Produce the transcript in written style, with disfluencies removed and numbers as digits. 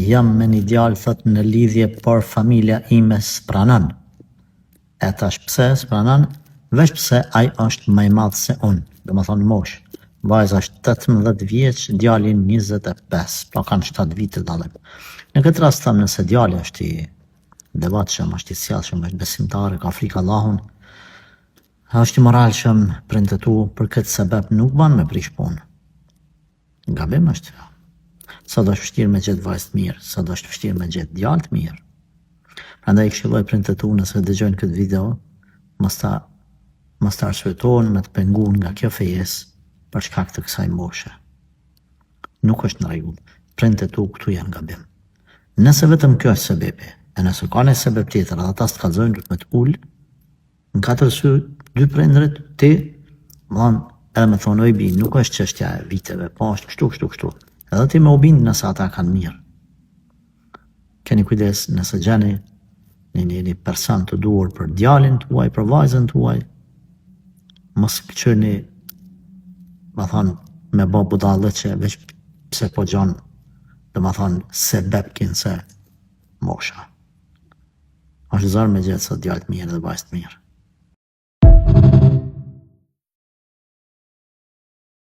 Jam me një djalë thot në lidhje, por familja ime s'pranon. E tash pse s'pranon? Veç pse ai është më i madh se unë, domethonë moshë. Vajza është 18 vjeç, djali 25, pra kanë 7 vite dallim. Në këtë rast them nëse djali është i devotshëm, është i sjellshëm, është besimtar, ka frikë Allahun, është i moralshëm, prindët e tu për këtë sebeb nuk ban me prish punë. Gabim është kjo. Sot është vështirë me gjetë vajzë të mirë, sot është vështirë me gjetë djalë të mirë. Prandaj i këshilloj prindët e tu nëse dëgjojnë këtë video, mos ta mos të arsyetohen me të pengu nga kjo fejesë për shkak të kësaj moshe. Nuk është në rregull. Prindët e tu këtu janë gabim. Nëse vetëm kjo është sebepi, e nëse ka një sebep tjetër, edhe ata s'të kallzojnë, duhet me të ul në katër sy, dy prindërit, ti, më thonë, edhe me thonë, oj bi, nuk është çështja e viteve, po është kështu, kështu, kështu. Edhe ti me u bind nëse ata kanë mirë. Keni kujdes nëse gjeni një, një, një person të duhur për djalin tuaj, për vajzën tuaj, mos këqyrni, me thonë, me bo budallëqe, veç pse po gjon, do me thonë, sebep kinse mosha. Është zor me gjetë sot djalë të mirë dhe vajzë të mirë.